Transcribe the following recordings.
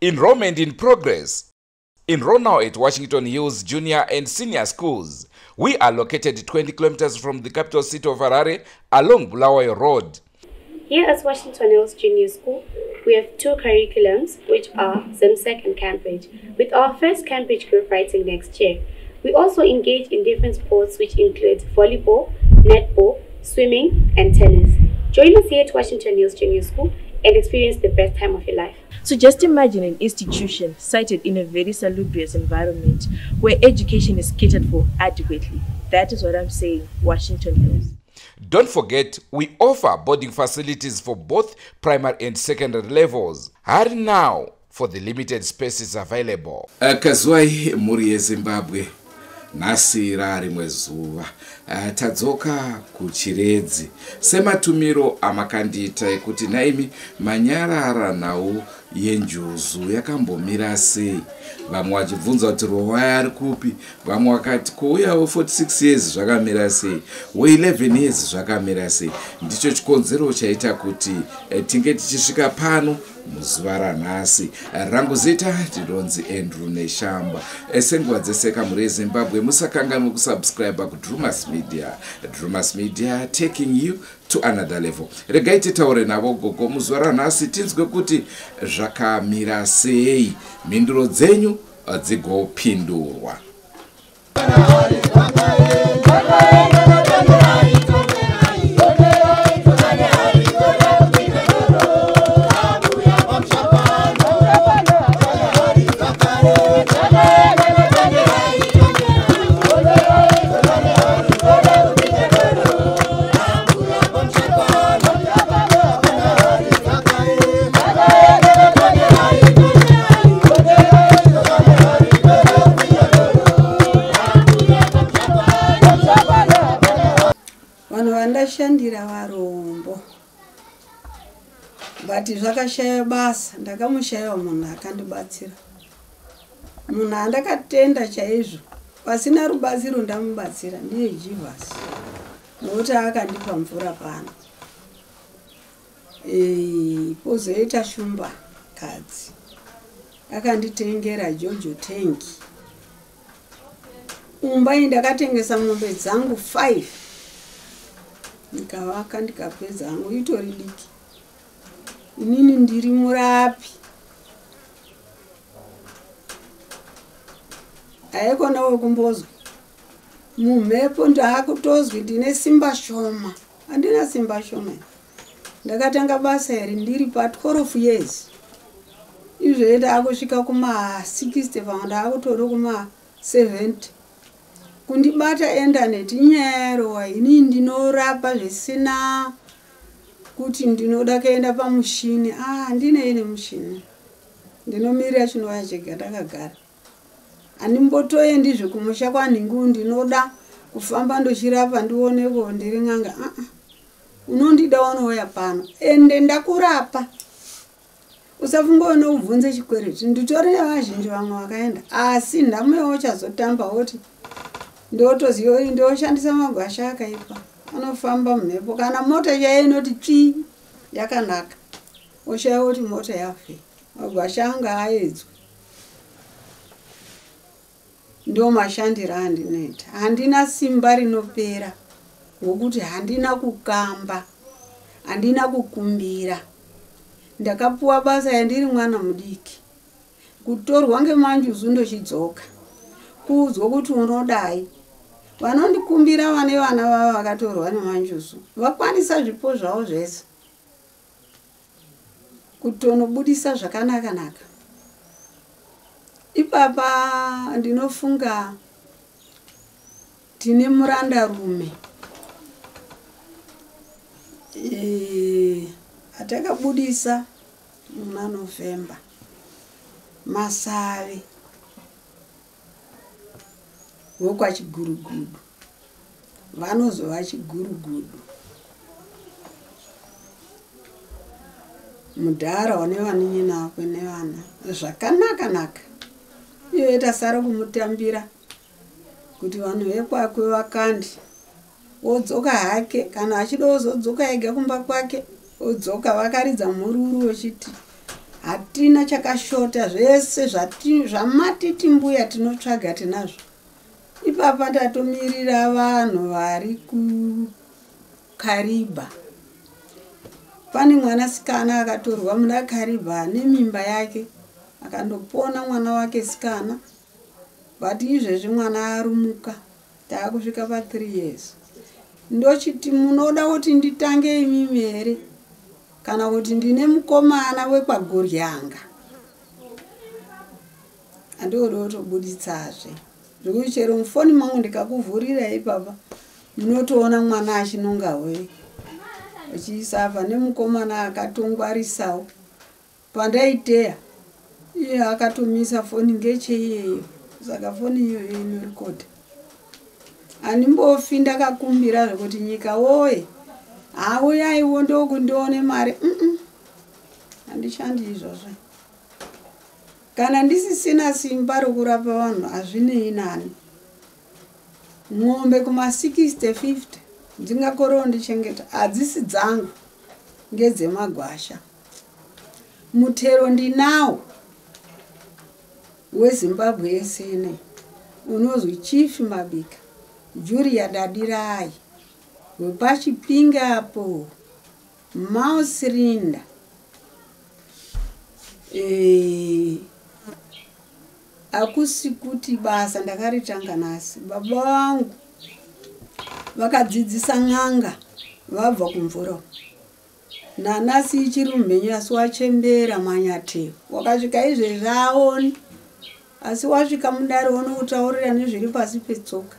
Enrollment in progress. Enroll now at Washington Hills Junior and Senior Schools. We are located 20 kilometers from the capital city of Harare along Bulawayo Road. Here at Washington Hills Junior School, we have two curriculums, which are ZIMSEC and Cambridge, with our first Cambridge group writing next year. We also engage in different sports, which include volleyball, netball, swimming, and tennis. Join us here at Washington Hills Junior School and experience the best time of your life. So just imagine an institution sited in a very salubrious environment where education is catered for adequately. That is what I'm saying, Washington Hills. Don't forget, we offer boarding facilities for both primary and secondary levels. Hurry now for the limited spaces available. Kwaziwai mhuri yeZimbabwe. Nhasi rarimwe zuva, tadzoka kuChiredzi sematumiro amakandiita ekuti naimi manyarara nhau yenjuzu yakambomira sei. Vamwe vachibvunza kuti Rowai ari kupi, vamwe vakati kuuyawo 46 years zvakamira sei, we11 years zvakamira sei. Ndicho chikonzero chaita kuti tinge tichisvika pano muzuva ranhasi. Rangu zita ndinonzi Andrew Neshamba. Senguva dzese kamhuri yeZimbabwe, musakanganwe kusubscribe kuDrumas Media. Drumas Media, taking you to another level. Regai titaure navo gogo muzuva ranhasi, tinzwe kuti zvakamira sei, mhinduro dzenyu dzigopindurwa. Vanhu vandashandira varombo, but zvakashaya basa. Ndakamushayiwa munhu akandibatsira, munhu andakatenda chaizvo pasina rubatsiro ndamubatsira ndiye Jivhasi, nokuti akandipa mvura pano. Pozoita Shumba kadzi akanditengera JoJo tank. Umba iyi ndakatengesa mombe dzangu 5 ndikavaka ndikapedza hangu, itori diki. Inini ndiri murapi. Haikona wekumbozwa mumhepo, ndaakutozwi ndine simba shoma. Handina simba shoma. Ndakatanga basa iri ndiri pa 12 years. Izvezvi ndaakusvika kuma 60, pamwe ndaakutoda kuma 70. Kundibata internet inyaya yarowa. Inini ndinorapa zvisina kuti ndinoda kuenda pamushini. Handinei nemushini, ndinomirira chinouya chega ndakagara. Handimbotoendizve kumusha kwanhingu ndinoda kufamba ndochirapa ndioneko ndiri n'anga. Unondida unouya pano, ende ndakurapa. Usafunga unoubvunze chikwereti. Nditori nevazhinji vamwe vakaenda, asi nhamo yauchazotamba woti ndotoziva ndoshandisa magwasha akaipa anofamba mumhepo. Kana mota chaiyo inoti tsvi yakanaka, oshaya kuti mota yafe. Magwasha anga aedzwa. Ndo mashandiro andinoita. Handina simba rinopera, ngokuti handina kukamba, handina kukumbira. Ndakapuwa basa yandiri mwana mudiki, kutorwa ngemanjuzu ndochidzoka, kuudzwa kuti unodai. Vanondikumbira vane vana vavo vakatorwa nemanjuzu vakwanisa zvipo zvavo zvese kutonobudisa zvakanaka-naka. Ipapa ndinofunga tine murandarume atakabudisa muna November, Masave wokwaChigurugudu, vanozova Chigurugudu. Mudhara wane vanin'ina vakwe nevana zvakanaka-naka. Iyoyo tasara kumutambira kuti vanhu vekwakwe vakandi wodzoka hake, kana achida wozodzoka ega kumba kwake odzoka. Vakaridza mhururu vechiti hatina chakashota, zvese zvamatiti mbuya tinotsvaga tinazvo. Ipapa ndatomirira vanhu vari kuKariba. Pane mwanasikana akatorwa muna Kariba nemimba yake, akandopona mwana wake sikana. But izvezvi mwana arumuka, taakusvika pa 3 years. Ndochiti munoda kuti nditange imimi here, kana kuti ndine mukomana wekwaGoryanga andiodi kutobuditsazve, zvekuti chero mufoni mangu ndikakuvhurira ipapa munotoona mwana achinonga hwe achiisa apa. Nemukomana akatongwarisawo pandaiteya, iye akatomisa foni ngecheiyeyo, saka foni iyoyo inorekodha. Handimbofi ndakakumbira zvekuti nyika woye hauyaiwo ndokundione mari. Handishandi izvozvo. Kana ndisisina simba rokurapa vanhu, hazvinei nani. Mombe kuma 60 50 ndingakorewo ndichengeta, hadzisi dzangu, ngedzemagwasha. Mutero ndinawo weZimbabwe yese inei, unozwi Chief Mabika Julia Dadirai wepachipinga apo Mausirinda. Akusi kuti basa ndakaritanga nhasi. Baba vangu vakadzidzisa n'anga vabva kumvura, nanasi ichiri mumhenyu, asi wachembera manyateo. Wakasvika izvezvi aoni, asi wasvika mudare unoutaurira nezviri pasi petsoka.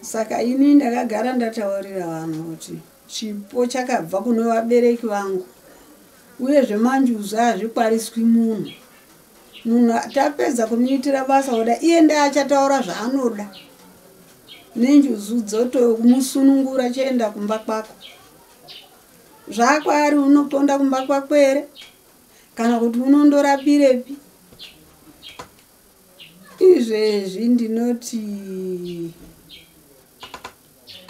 Saka ini ndakagara ndataurira vanhu kuti chipo chakabva kune vabereki vangu, uyezve manjuzu hazvikwariswi munhu. Munhu tapedza kumuitira basa oda iye ndaachataura zvaanoda, nenjuzu dzotomusunungura, chienda kumba kwako. Zvakwaari unoponda kumba kwako here, kana kuti unondorapirepi? Izvezvi ndinoti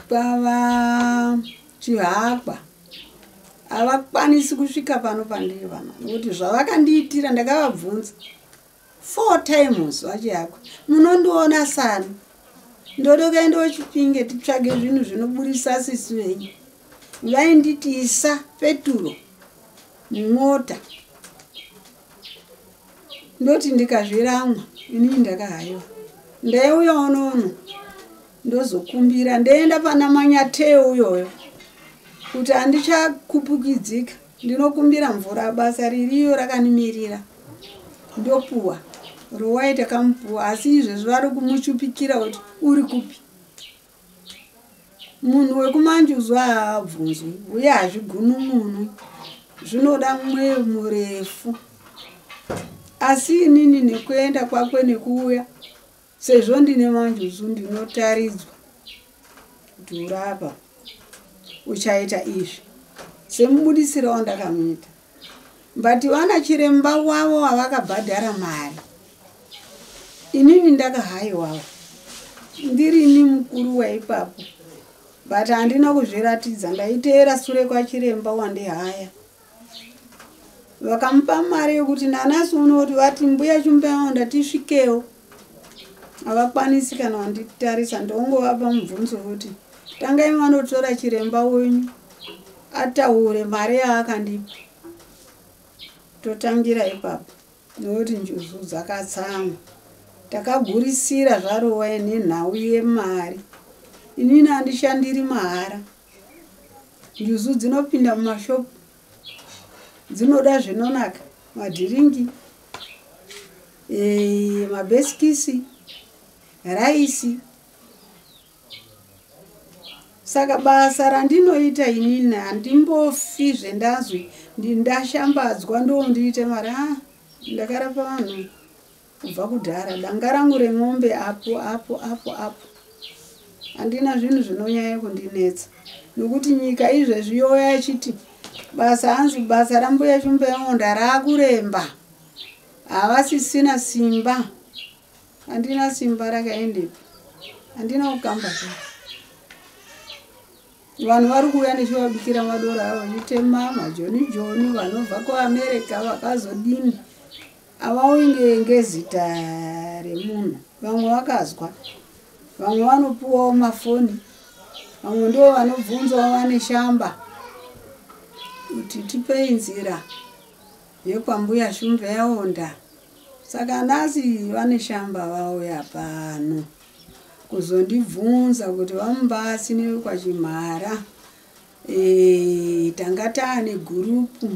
kwava Chihakwa havakwanisi kusvika pano pandiri vana, nokuti zvavakandiitira ndakavabvunza. 4 times vaChiyakwa. Munondiona sani, ndoda kuenda kuChipinge titsvage zvinhu zvinoburisa sisi venyu. Vainditi isa peturo mumota, ndoti ndikazviramwa inini ndakahaiwa. Ndaiuya unono ndozokumbira, ndoenda pana Manyatee uyoyo kuti handichakupukidzika, ndinokumbira mvura, basa ririyo rakanimirira, ndopuwa rowai takamupuwa. Asi izvezvi vari kumuchupikira kuti uri kupi. Munhu wekumanjuzu haabvunzwi uye hazvigunun'unwi, zvinoda mweyo murefu. Asi inini nekuenda kwakwe nekuuya, sezvo ndine manjuzu, ndinotaridzwa kuti urapa uchaita izvi semubudisiro wandakamuita. But vana chiremba wavo havakabhadhara mari, inini ndakahaiwawo, ndirini mukuru waipapo, but handina kuzviratidza. Ndaiteera sure kwachiremba wandihaya, vakamupa mari yekuti nanasi unoti vati mbuya Chumbayaonda tisvikewo, havakwanisi kana wanditarisa. Ndongovapa mubvunzo kuti tangai vanotora chiremba wenyu ataure mari yaakandipa, totangira ipapo. Nokuti njuzu dzakatsamwa, takagurisira zvarowai nenhau yemari. Inini handishandiri mahara. Njuzu dzinopinda mumashopu, dzinoda zvinonaka, madhiringi, mabhesikisi, raisi. Saka basa randinoita inini handimbofi zvendazwi ndashambadzwa ndondiite mari. Ndakarapa vanhu kubva kudhara, danga rangu remombe apo apo apo apo, handina zvinhu zvinonyanya kundinetsa. Nokuti nyika izvezvi youya ichiti basa, hanzi basa rambuya Chumbayaonda raakuremba, havasisina simba. Handina simba rakaendepi, handina kukamba zve. Vanhu vari kuuya nechivabikira madora avo vachitema majoni joni, vanobva kuAmerica vakazodini, havauyi ngezita remunhu. Vamwe vakazwa, vamwe vanopuwawo mafoni, vamwe ndo vanobvunzawo vane shamba kuti tipei nzira yekwambuya Shumbayaonda. Saka nhasi vane shamba vauya pano kuzondibvunza kuti vaMumbasi nevekwaChimhara, tanga taane gurupu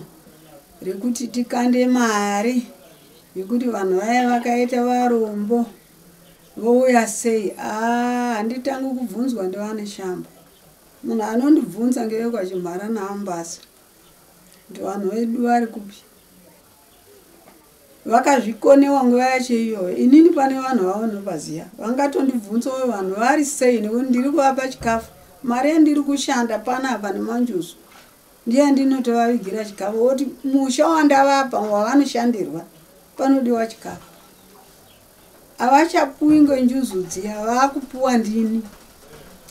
rekuti tikande mari yekuti vanhu vaya vakaita varombo vouya sei. Handitangi kubvunzwa ndevane shamba. Munhu anondibvunza ngevekwaChimhara naAmbasi kuti vanhu vedu vari kupi. Vakazvikonewa nguva yacho iyoyo. Inini pane vanhu vavanopaziya vangatondibvunzawo vanhu vari sei, nekuti ndiri kuvapa chikafu. Mari yandiri kushanda panapa nemanjuzu ndiye ndinotovavigira chikafu, oti musha wandavapa wavanoshandirwa panodiwa chikafu. Havachapuwi ngenjuzu dziya, vaakupuwa ndini.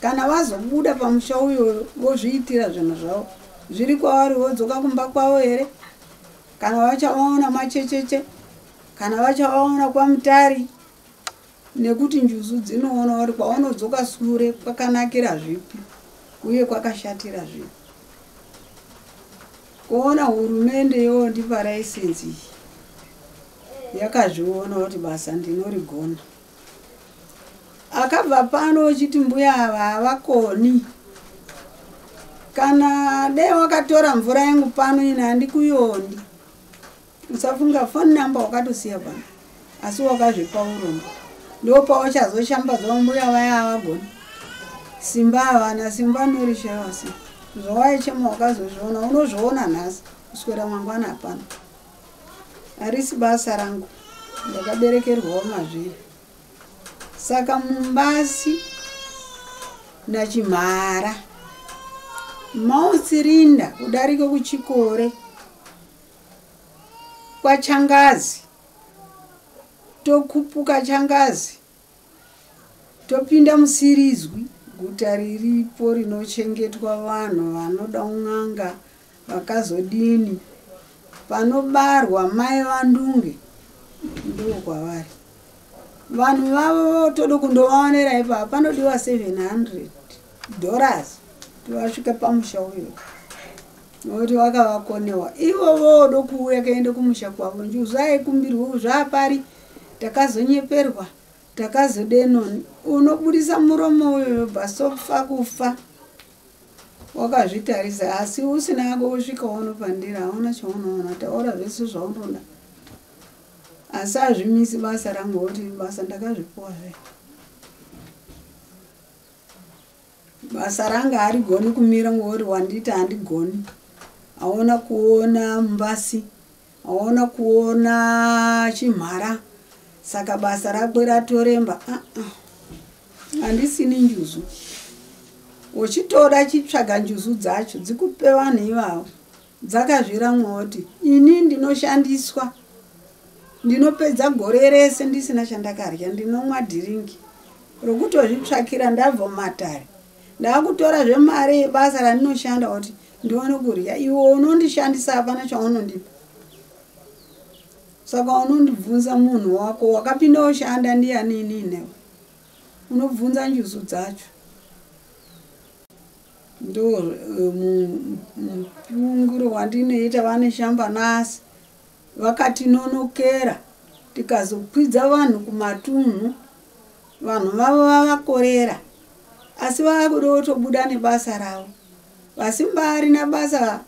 Kana vazobuda pamusha uyoyo vozviitira zvinhu zvavo zviri kwavari, vodzoka kumba kwavo here, kana vachavaona machecheche, kana vachavaona kwaMutari, nekuti njuzu dzinoona kuti kwaunodzoka sure kwakanakira zvipi uye kwakashatira zvipi. Kuona hurumende yondipa raisenzi iyi, yakazviona kuti basa ndinorigona. Akabva pano uchiti mbuya ava havakoni, kana dai wakatora mvura yangu pano ine handikuyondi. Usafunga phone number wakatosiya pano, asi wakazvipa urombo. Ndopauchazoshambadzwa mbuya vaya havagoni, simba havana, simba norishayiwa sei. Zvawaichema wakazozviona, unozviona nhasi, kuswera mangwana hapana. Harisi basa rangu, ndakaberekerwawo mazviri. Saka Mumbasi naChimhara mautsirinda kudarika kuchikore kwaChangazi, tokupuka Changazi, topinda Musirizwi, guta riripo rinochengetwa vanhu vanoda un'anga vakazodini, panobarwa mai vaNdunge. Ndokwavari vanhu vavo toda kundovaonera ipapo, panodiwa $700 kuti vasvike pamusha uyo, nokuti vakavakonewa ivo vodo kuuya kaende kumusha kwavo. Njuzu aikumbirwa zvaapari, takazonyeperwa, takazodenoni. Unobudisa muromo uyoyo bhasofa kufa wakazvitarisa, asi usina kusvika unopandira, hauna chaunoona. Taura zvese zvaunoda, asi hazvimisi basa rangu, kuti basa ndakazvipuwa zve. Basa ranga harigoni kumira ngokuti wanditi handigoni. Hauna kuona Mubasi, hauna kuona Chimhara, saka basa rakwe ratoremba. Handisini njuzu. Uchitoda chitsvaga njuzu dzacho dzikupe vanhu ivavo dzakazviramwa kuti ini ndinoshandiswa, ndinopedza gore rese ndisina chandakarya, ndinomwa dhiringi rokutozvitsvakira. Ndabva mumatare, ndakutora zvemari yebasa randinoshanda kuti ndione kurya. Iwe unondishandisa, hapana chaunondipa, saka unondibvunza munhu wako wakapinda ushanda ndiani? Ininewe unobvunza njuzu dzacho. Ndo mupunguro wandinoita. Vane shamba nasi vakatinonokera, tikazokwidza vanhu kumatunhu, vanhu vavo vavakorera, asi vakuda kutobuda nebasa ravo. Vasimbarina basa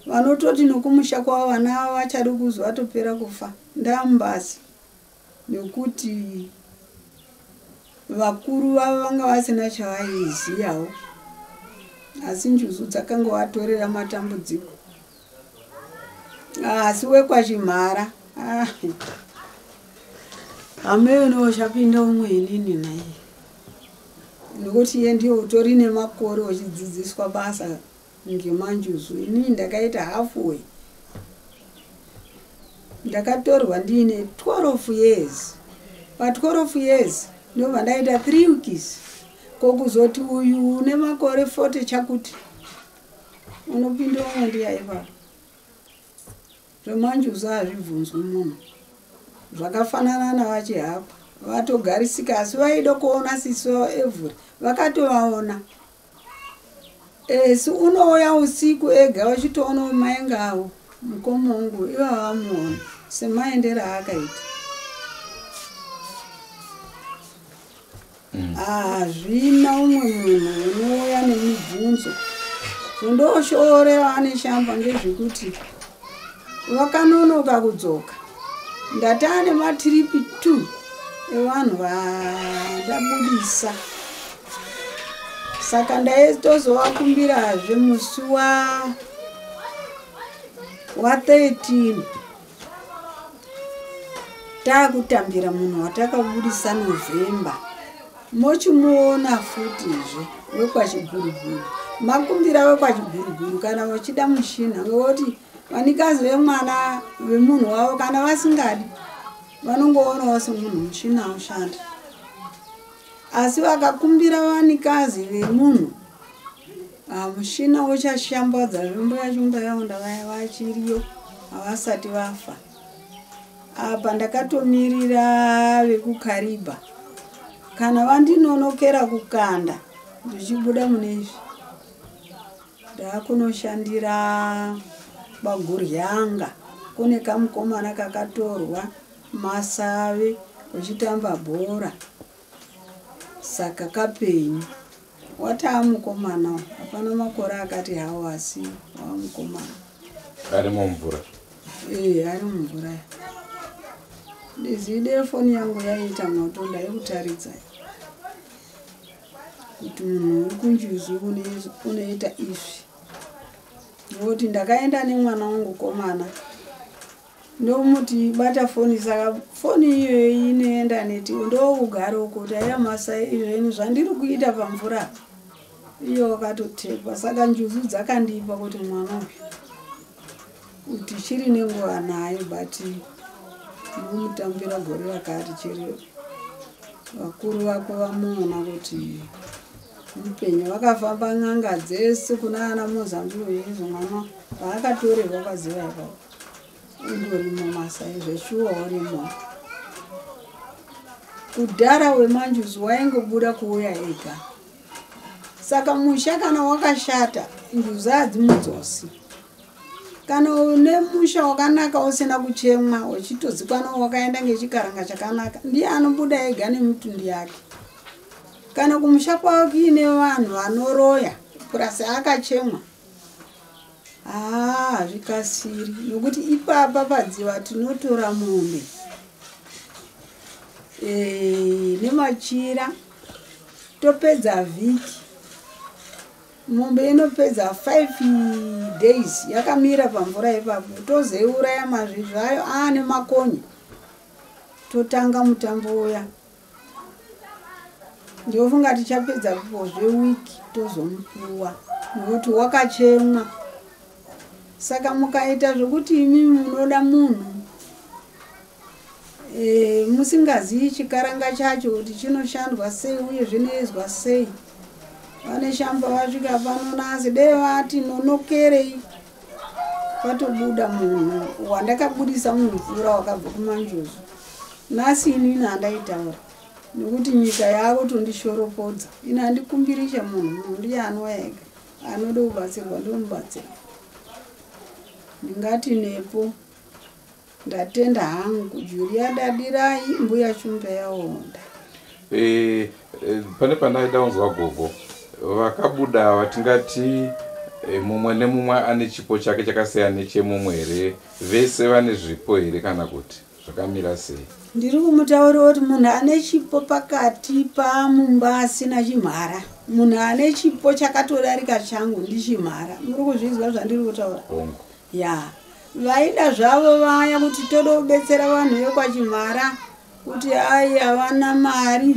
vanototi nokumusha kwavo vana vavo vachadi kuzi vatopera kufa ndamubasi, nekuti vakuru vavo vanga vasina chavaiziyawo, asi njuzu dzakangovatorera matambudziko. Asi wekwaChimhara hameno uchapinda umwe inini naiye, nekuti iye ndiye utori nemakore uchidzidziswa basa ngemanjuzu. Inini ndakaita halfway, ndakatorwa ndiine 12 years. Pa12 years ndobva ndaita 3 weeks. Kokuzoti uyu une makore 40 chakuti unopinda umwe ndiyaipapa. Zvemanjuzu hazvibvunzwi munhu, zvakafanana navaChihakwa, vatogarisika, asi vaida kuona siso evhuri, vakatovaona. Esi unouya usiku ega uchitoona mai avo mukoma wangu iva vamuona semaendero aakaita. Hazvina umwe munhu unouya nemibvunzo. Zvondoshoorera neshamba ngezvekuti vakanonoka kudzoka. Ndatane matiripi 2 evanhu vandabudisa, saka ndaitozovakumbirazve musi wa13 taakutambira munhu watakabudisa November. Mochimuona futizve wekwaChiguruguru, makumbira wekwaChiguruguru kana vachida mushina, ngekuti vanikazi vemwana vemunhu wavo kana vasingadi vanongoonawo semunhu mushina aushanda, asi vakakumbira vanikazi vemunhu, mushina uchashambadza. Zvimbuya Chumba yaunda vaya vachiriyo, havasati vafa. Apa ndakatomirira vekuKaribha, kana vandinonokera kukanda ndichibuda mune izvi, ndaakunoshandira paGuryanga. Kune kamukomana kakatorwa Masave uchitamba bhora, saka kapenyu. Wataa mukomana, hapana makore akati hawo, asi wava mukomana. Ari mumvura? Ee, ari mumvura. Ndizide foni yangu yaita moto, ndaikutaridzai kuti munhu uri kunjuzu unoita izvi, nokuti ndakaenda nemwana wangu komana, ndomuti bata foni, saka foni iyoyo inoenda neti ndokugara uko taiya Masai. Izveni zvandiri kuita pamvura iyo wakatotekwa, saka njuzu dzakandipa kuti mwana uyu kuti chiri nenguva naye, but nomutambira gore rakati chiri vakuru vako vamuona kuti mupenyu. Vakafamba n'anga dzese kuna ana Mozambique izvo, mwana paakatorerwa kwaziva ipapo undorimo Masai zveshuwa urimo. Kudhara wemanjuzu waingobuda kuuya ega. Saka musha kana wakashata, njuzu hadzimudzosi. Kana une musha wakanaka usina kuchemwa, uchitozikanwa wakaenda ngechikaranga chakanaka, ndiye anobuda ega nemitundu yake. Kana kumusha kwavo kuine vanhu vanoroya, purasi akachemwa, haa hazvikasiri, nokuti ipapa padziva tinotora mombe nemachira, topedza vhiki. Mombe inopedza 5 days yakamira pamvura ipapo, tozoiuraya mazvizvi ayo aane makonye, totanga mutambo uya. Ndofunga tichapedza pozvewiki tozomupuwa, nokuti wakachemwa. Saka mukaita zvokuti imimi munoda munhu musingazivi chikaranga chacho kuti chinoshandwa sei uye zvinoizwa sei, vane shamba vasvika pano nasi dei vati nonokerei, patobuda munhu wandakabudisa mumvura wakabva kumanjuzu. Nhasi inini handaitaura, nekuti nyika yakutondishoropodza. Ini handikumbirisha munhu, munhu ndiye anouya ega, anoda kubatsirwa ndomubatsira. Ndingati nepo ndatenda hangu. Julia Dadirai, Mbuya Shumba Yaonda. Pane pandaida kunzwa gogo vakabuda vatingati mumwe nemumwe ane chipo chake chakasiyana nechemumwe here? Vese vane zvipo here kana kuti zvakamira sei? Ndiri kumutaurira kuti munhu ane chipo pakati pamumba asina chimhara, munhu ane chipo chakatodarika changu ndichimhara. Muri kuzvinzwa zvandiri kutaura? Hongu. Ya, vaida zvavo vaya kuti toda kubetsera vanhu vekwachimhara, kuti ai havana mari,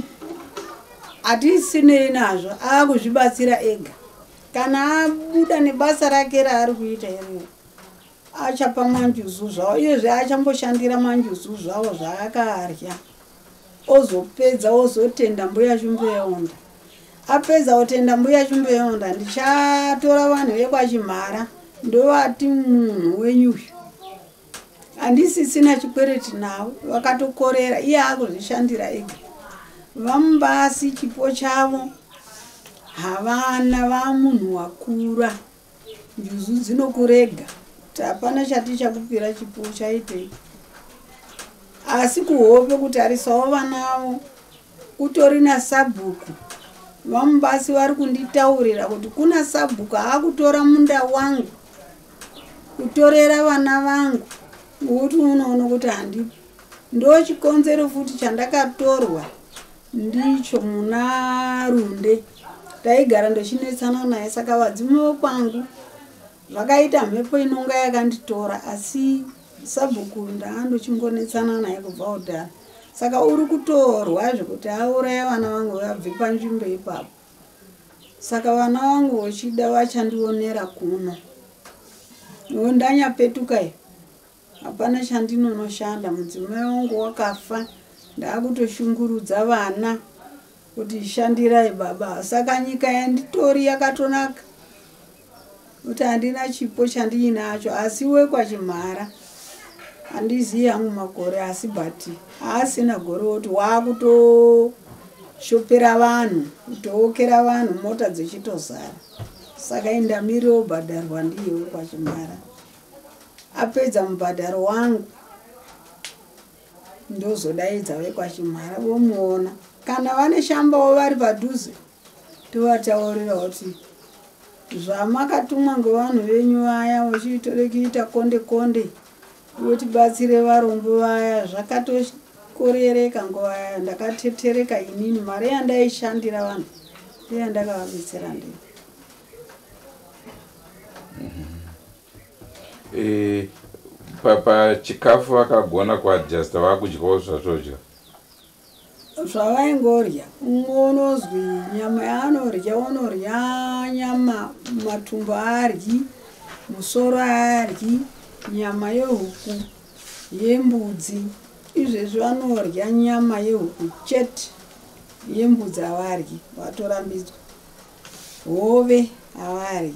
hatisinei nazvo, akuzvibatsira ega. Kana abuda nebasa rake raari kuita iroro, achapa manjuzu zvavo, uyezve achamboshandira manjuzu zvavo zvaakarya, ozopedza ozotenda Mbuya Shumba Yaonda. Apedza kutenda Mbuya Shumba Yaonda, ndichatora vanhu vekwachimhara ndovati munhu wenyu uyu handisisina chikwereti navo, vakatokorera, iye akuzvishandira ega. Vamubasi chipo chavo havana, vamunhu wakura, njuzu dzinokurega kuti hapana chati chakupira chipo chaitei. Asi kuhope kutarisawo vanavo kutori nasabhuku. Vamubasi vari kunditaurira kuti kuna sabhuku aakutora munda wangu kutorera vana vangu, ngokuti unoona kuti handipo. Ndo chikonzero futi chandakatorwa ndicho muna Runde, taigara ndochinetsana naye. Saka vadzimu vokwangu zvakaita mhepo inonga yakanditora, asi sabhuku ndaandochingonetsana naye kubva kudhara. Saka uri kutorwa zvekuti auraya vana vangu vabve panzvimbo ipapo. Saka vana vangu vochida vachandionera kuno. Ndanyapetuka iyo, hapana chandinonoshanda. Mudzimai wangu wakafa, ndakutoshungurudza vana kuti shandirai baba. Saka nyika yanditori yakatonaka kuti handina chipo chandiinacho, asi wekwachimhara handizivi hangu makore, asi bhati haasina gore woti waakutoshopera vanhu, kutookera vanhu mota dzichitozara. Saka indamiri obhadharwa ndiye wekwachimhara. Apedza mubhadharo wangu ndozodaidza vekwachimhara vomuona. Kana vane shambawo vari padhuze tovataurira kuti zvamakatumwa ngevanhu venyu vaya vachitore kuita konde konde votibatsire varombo vaya, zvakatokorereka nguva yayo. Ndakatetereka inini, mari yandaishandira vanhu ndeyandakavabetsera ndiyo. Pachikafu vakagona kuadjusta, vakudyawo zvatodya zvavaingorya. Umwe unozwi nyama yaanorya, unorya nyama matumbo aryi, musoro aryi, nyama yehuku, yembudzi. Izvezvi vanorya nyama yehuku chete, yembudzi havaryi, vatorambidzwa. Hove havaryi.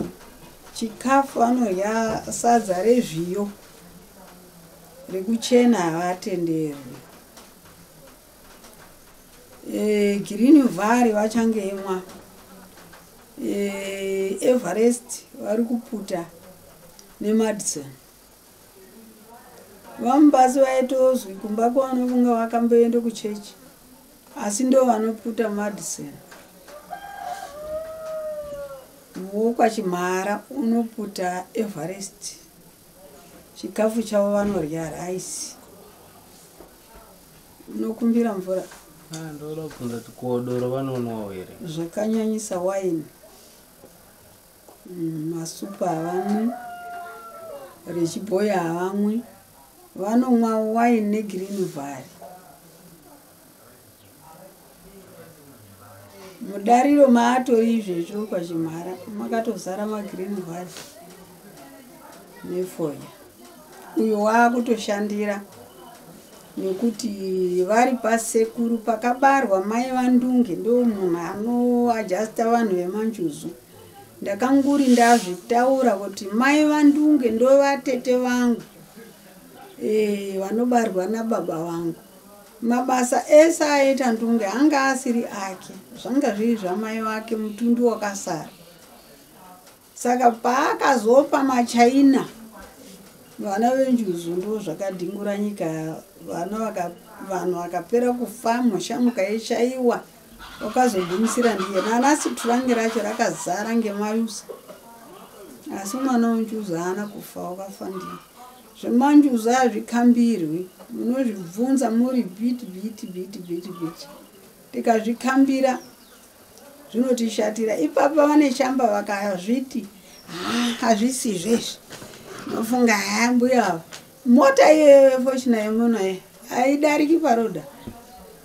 Chikafu vanorya sadza rezviyo, rekuchena havatenderwi. Green Valley vachangemwa, Everest vari kuputa neMadison. VaMubasi vaitozwi kumba kwavanofunga vakamboenda kuchechi, asi ndo vanoputa Madison. WokwaChimhara unoputa Everest. Chikafu chavo vanorya rice. Unokumbira mvura. Ndoda kubvunza kuti kodoro vanonwawo here? Zvakanyanyisa waini. Masupu havamwi, rechibhoyi havamwi, vanomwa waini neGreen Valley. Mudariro maatori izvezvo kwaChimhara makatozara maGreen Valley nefoya. Uyo waakutoshandira nekuti vari pasekuru pakabarwa mai vaNdunge, ndo munhu anoadjusta vanhu vemanjuzu. Ndakanguri ndazvitaura kuti mai vaNdunge ndo vatete vangu, vanobarwa nababa vangu. Mabasa ese aita Ndunge anga asiri ake, zvanga zviri zvamai vake, mutundu wakasara. Saka paakazopa maChina vana venjuzu ndo zvakadhingura nyika, vanhu vakapera kufa, musha mukaishaiwa, wakazogumisira ndiye. Nanhasi turangi racho rakazara ngemayusa, asi mwana wenjuzu haana kufa, wakafa ndiye. Zvemanjuzu hazvikambirwi, munozvibvunza muri bhiti bhiti bhiti bhiti bhiti. Tikazvikambira zvinotishatira. Ipapa vane shamba vakazviti hazvisi zvezvi, nofunga haya mbuya ava. Mota iyoyo Fortuner yemuno iyi haidariki paroda,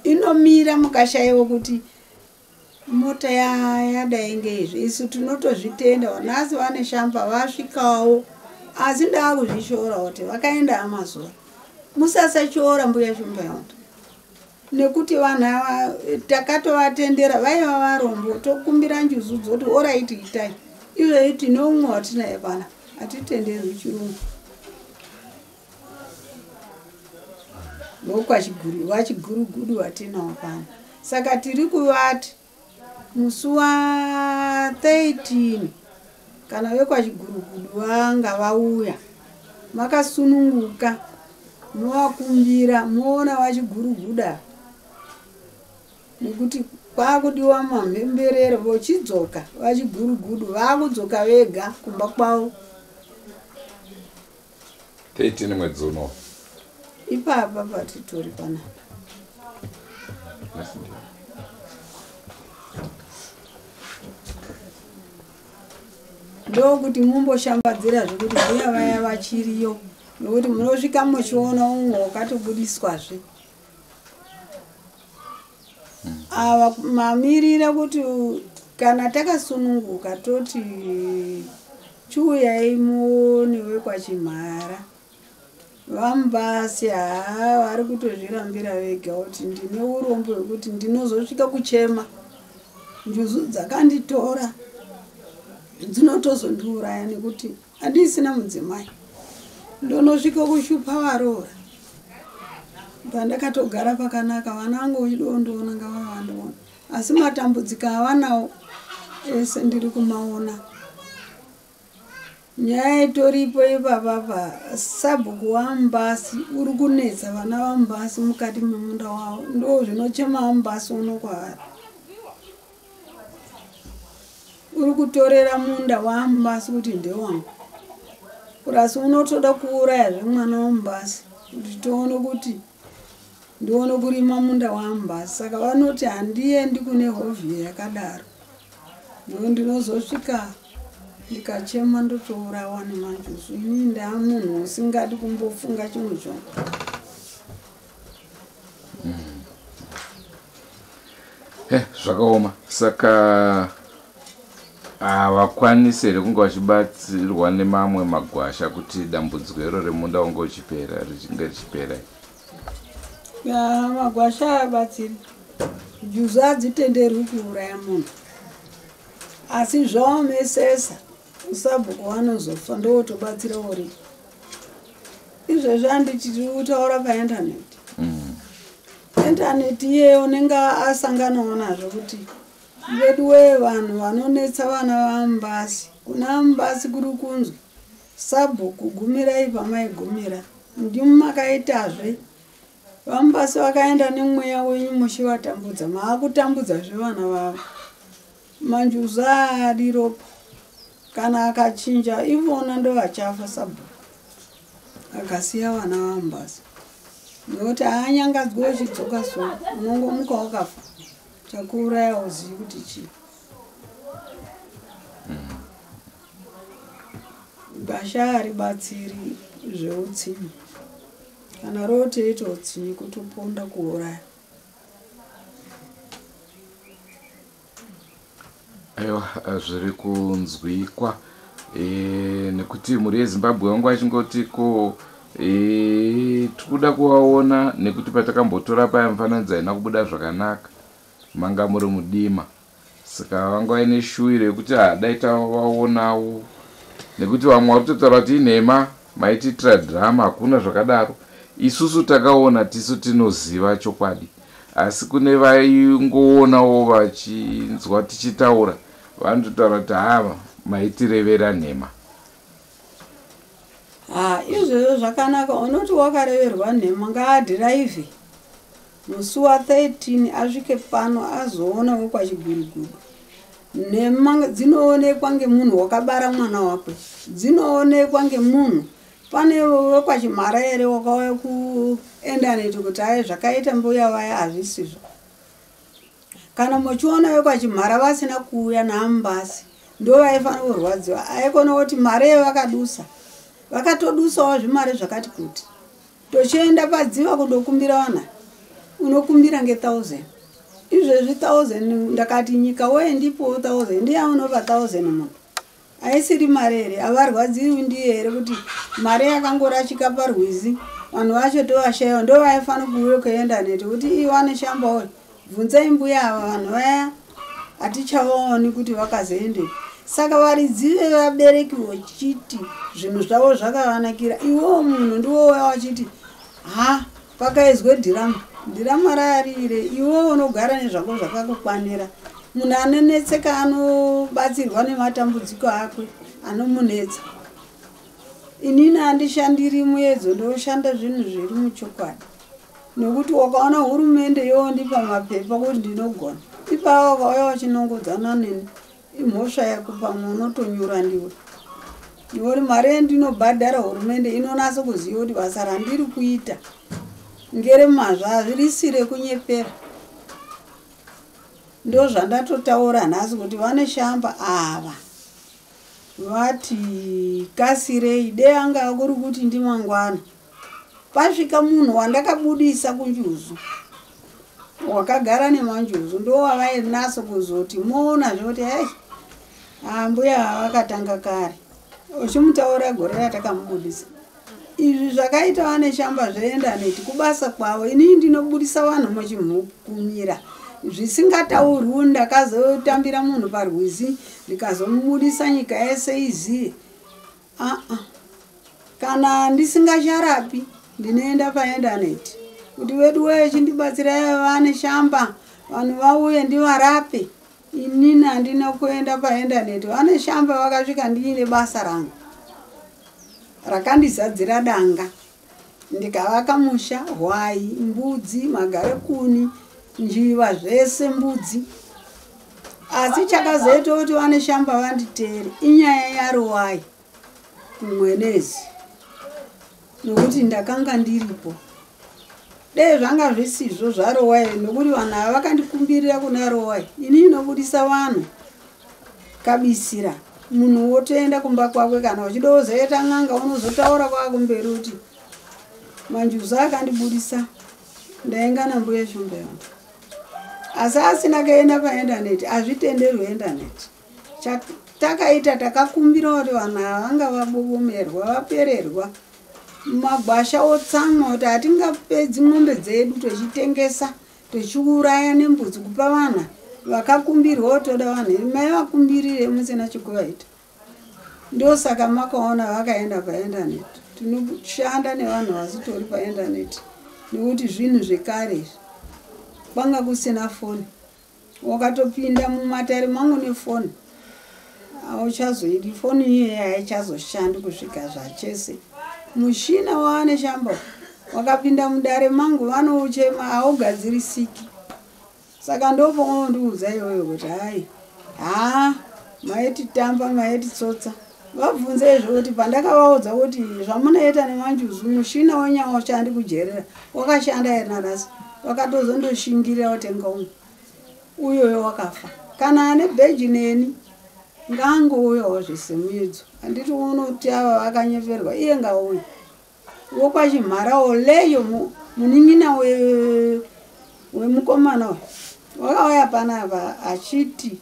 inomira mukashaiwa kuti mota yadai ngeizvi. Isu tinotozvitenda, nhasi vane shamba vasvikawo, asi ndaakuzvishora kuti vakaenda amazuva. Musasachora mbuya Shumba yacho, nekuti vanhu ava takatovatendera, vaiva varombo, tokumbira njuzu dzoti oraiti itai izvozvi. Tine umwe watinaye pana, hatitenderwi chirungu. VaChigurugudu vatinawo pano. Saka tiri kuvati musi wa13 kana vekwaChigurugudu vanga vauya makasununguka, movakumbira moona vaChiguruguda, nekuti kwakudiwa mamhemberero. Vochidzoka vaChigurugudu vaakudzoka vega kumba kwavo. 13 mwedzi uno. Ipapa patitori panapa. Ndokuti mumboshambadzira zvekuti mbuya vaya vachiriyo, nokuti munosvika muchiona umwe wakatobudiswazve. Ava mamirira kuti kana takasununguka toti chiuyai muone wekwaChimhara. VaMubasi haa vari kutozvirambira vega kuti ndine urombo hwekuti ndinozosvika kuchema, njuzu dzakanditora dzinotozondiuraya nekuti handisina mudzimai, ndonosvika kushupa varoora. Pandakatogara pakanaka, vana vangu vachidondoona ngava vandiona, asi matambudziko avanawo ese ndiri kumaona. Nyaya itoripo ipapapa, sabhuku waMubasi uri kunetsa vana vaMubasi mukati memunda wavo, ndo zvinochema vaMubasi uno kwavari. Uri kutorera munda waMubasi kuti ndewangu, purasi unotoda kuurayazve mwana waMubasi kuti tione kuti ndione kurima munda waMubasi. Saka vanoti handiendi kune hovhi yakadaro, ndo ndinozosvika ndikachema ndotourawa nemanjuzu. Ini ndaa munhu usingadi kumbofunga chimwe chongo. Zvakaoma. Saka havakwanisi here kunge vachibatsirwa nemamwe magwasha kuti dambudziko iro remunda unge uchipera, richinge richipera? Ya, magwasha abatsiri. Njuzu hadzitenderwi kuuraya munhu, asi zvaomesesa usabhuku vanozofa ndowotobatsira uri izvezvi. Handiti tiri kutaura paindaneti? Intaneti iyeyo unenge asanganawo nazvo kuti veduwee vanhu vanonetsa vana vaMubasi. Kuna Mubasi kuri kunzwi sabhuku gumirai pamaigumira. Ndimi makaitazve. VaMubasi vakaenda nemweya wenyu muchivatambudza. Maakutambudzazve vana vavo. Manjuzu aadi ropa. Kana akachinja ivona ndovachafa sabhuku. Akasiya vana vaMubasi. Nekuti haanyangadzwi uchidzoka so unongomuka wakafa. Chakuuraya hauzivi kuti chii. Gwasha haribatsiri zveutsinye. Kana rotoita utsinye kutoponda kuuraya. Aiwa, zviri kunzwikwa nekuti mhuri yeZimbabwe vanga vachingoti ko tikuda kuvaona nekuti patakambotora paya mufananidzo haina kubuda zvakanaka, manga muri mudima, saka vanga vaine shuwiro yekuti dai tavaonawo, nekuti vamwe vari kutotaura kuti inhema, maitiitira dhirama, hakuna zvakadaro. Isusu takaona, tisu tinoziva chokwadi, asi kune vaingoonawo vachinzwa tichitaura vanototaura kuti hava maitirevera nhema. Ha, izvozvo zvakanaka. Unoti wakareverwa nhema ngaadhiraivhe musi wa13 asvike pano azoonawo kwachigurugudu. Nhema dzinoonekwa ngemunhu wakabara mwana wakwe, dzinoonekwa ngemunhu. Pane wekwachimhara here wakauya kuendaneti kuti ai zvakaita mbuya vaya hazvisizvo? Kana muchiona vekwachimhara vasina kuuya naAmubasi, ndo vaifanira kurwadziwa. Aikona kuti mari yevakadusa, vakatodusawo zvimari zvakati kuti. Tochienda padziva kundokumbira vana, unokumbira nge1000. Izvezvi 1000 ndakati nyika woye ndipowo 1000, ndiye unopa 1000 munhu. Haisiri mari here? Havarwadziwi ndiye here kuti mari yakangorashika parwizi, vanhu vacho tovashayiwa? Ndo vaifanira kuuya kuenda neti kuti iwane shamba oyo. Bvunzai mbuya ava, vanhu vaya hatichavaoni kuti vakazoendepi. Saka varidzi vevabereki vachiti zvinhu zvavo zvakavanakira, iwewo munhu ndiwo wachiti ha pakaizwe dhirama, dhirama raarire, iwewo unogara nezvako zvakakukwanira. Munhu anonetseka anobatsirwa nematambudziko akwe anomunetsa. Inini handishandiri muedzo, ndoshanda zvinhu zviri muchokwadi. Nekuti wakaona hurumende yondipa mapepa kuti ndinogona, ipapo wakauya uchinongodzana neni, imhosva yako, pamwe unotonyura ndiwe. Nekuti mari yandinobhadhara hurumende inonasa kuziva kuti basa randiri kuita ngeremazvo, hazvirisi rekunyepera. Ndozvandatotaura nhasi kuti vane shamba ava vati kasirei, dei anga kuri kuti ndimangwana pasvika munhu wandakabudisa kunjuzu wakagara nemanjuzu, ndowavainasa kuzoti moona zvekuti hei, ambuya vakatanga kare uchimutaura gore ratakamubudisa. Izvi zvakaita vane shamba zveEndaneti kubasa kwavo. Inini ndinobudisa vanhu muchimhukumira zvisingataurwi. Ndakazotambira munhu parwizi ndikazomubudisa nyika yese iziye. Aa, kana ndisingacharapi ndinoenda paendaneti kuti vedu wee chindibatsirai vane shamba, vanhu vauye ndivarape. Inini handina kuenda paendaneti. Vane shamba vakasvika ndiine basa rangu rakandizadzira danga, ndikavaka musha, hwai, mbudzi, magarekuni, njiva, zvese mbudzi. Asi chakazoita kuti vane shamba vanditeere inyaya yaRowai kumwenezi, nokuti ndakanga ndiripo. Dei zvanga zvisizvo zvaRowai, nokuti vanhu ava vakandikumbirira kuna Rowai. Ini inobudisa vanhu kabisira, munhu wotoenda kumba kwakwe. Kana uchida kuzoita n'anga unozotaura kwakumberi kuti manjuzu akandibudisa, ndainga nambuya Shumba yangu. Asi asina kuenda paendaneti, hazvitenderwi endaneti. Takaita takakumbira kuti vanhu ava vanga vabovomerwa, vapererwa, magwasha otsamwa kuti hatingapedzi mombe dzedu tochitengesa, tochiuraya nembudzi kupa vana vakakumbirwa. Toda vanhu iri mai vakumbirire musina chekuvaita. Ndosaka makaona vakaenda paendaneti. Tinoshanda nevanhu vasitori paendaneti nekuti zvinhu zvekare izvi. Kwanga kusina foni. Wakatopinda mumatare mangu nefoni, hauchazoidi foni iyeye, haichazoshandi kusvika zvachese. Mushina waane shamba wakapinda mudare mangu, vanouchema, haugadzirisiki. Saka ndopaunondiudza iyoyo kuti hai, haa, maititamba, maititsotsa. Vabvunze izvo kuti pandakavaudza kuti zvamunoita nemanjuzu, mushina wenyawo ushandi kujerera, wakashanda here nanhasi? Vakatozondoshingirira kutenga umwe, uyoyo wakafa. Kana ane bheji neni ngaangouyawo zvisemuidzo. Handiti unoti ava vakanyeperwa, iye ngauye. Wokwachimharawo leyo, munin'ina wemukomana uyu wakauya panapa achiti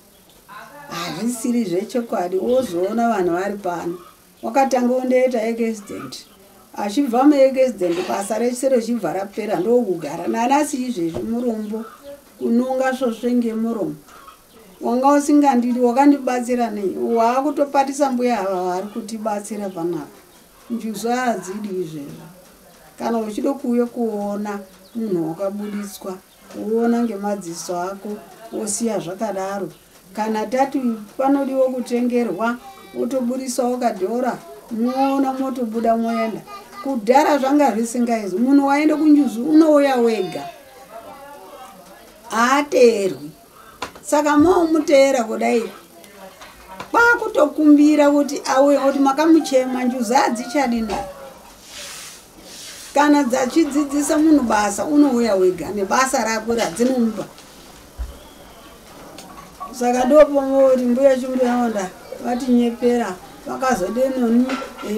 hazvisiri zvechokwadi. Wozoona vanhu vari pano, wakatanga undoita accident, achibva muaccident basa rese richibva rapera, ndokugara nanasi izvezvi murombo, kunonga svosve ngemuromo. Wanga usingandidi, wakandibatsira nei? Waakutopatisa mbuya ava vari kutibatsira panapa. Njuzu hadzidi izvezvo. Kana uchida kuuya kuona munhu wakabuditswa, woona ngemadziso ako, wosiya zvakadaro. Kana tati panodiwa kutengerwa, wotoburisawo kadhora, moona, motobuda, moenda. Kudhara zvanga zvisingaizwi. Munhu waenda kunjuzu unouya wega, haateerwi. Saka momuteera kudai, kwakutokumbira kuti auye kuti makamuchema. Njuzu hadzichadi naye. Kana dzachidzidzisa munhu basa, unouya wega nebasa rako radzinomupa. Saka ndopomoti mbuya Chimbuyaonda vatinyepera, vakazodenoni